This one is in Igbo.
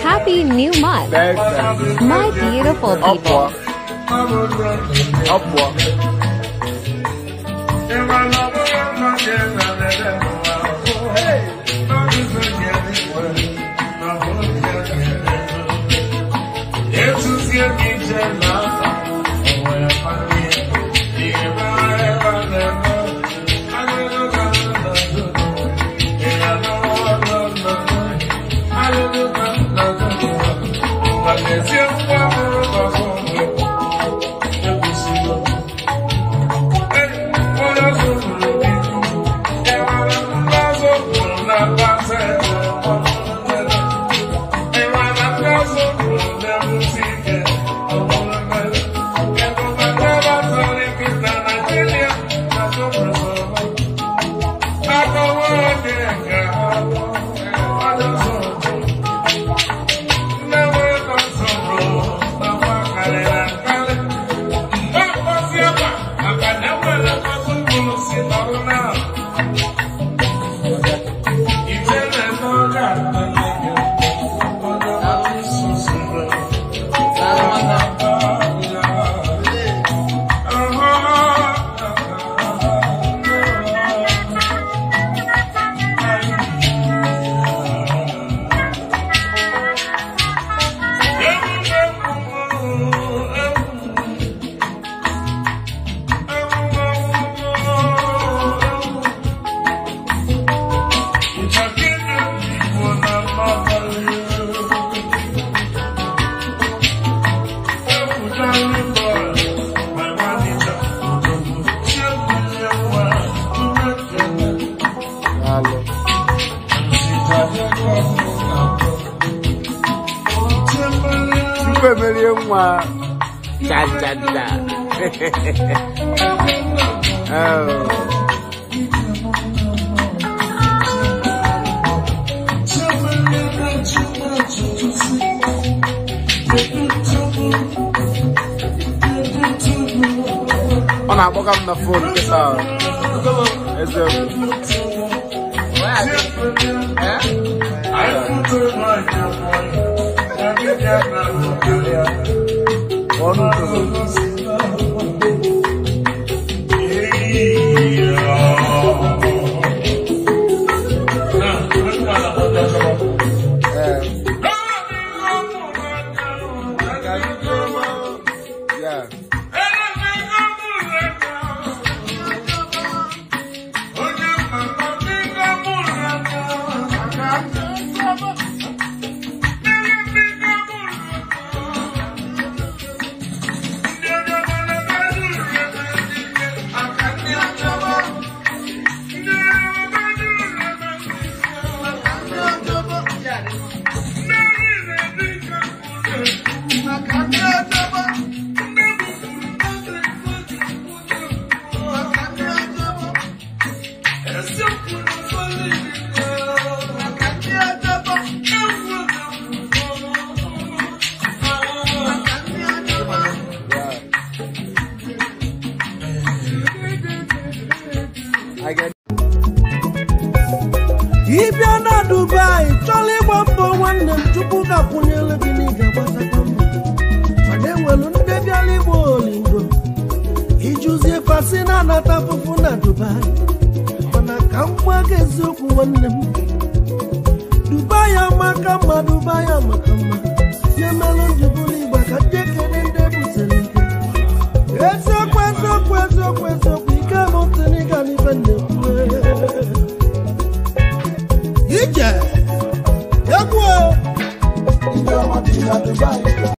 Happy new month, my beautiful people. Up. Oh. Ọ na-akpọga m na fon kịta eziokwu. Yeah. Ịbịa na Dubai chọrọ ịgba mbọ nwanne m Chukwu ga-akwụnyere gị na ị ga-agbatakwa mbọ mana enwelu ndị bịara igbo olingo ijuzie fasi na-anata afụfụ na Dubai mana ka m gwa gị eziokwu nwanne m Dubai amaka mma Dubai amaka mma ya melụ njibụrụ igba ka ndị ekene ndị butere ike eziokwu eziokwu eziokwu eziokwu ike m ntị n'ịga n'ife na-ekwu. Ije, egwu o!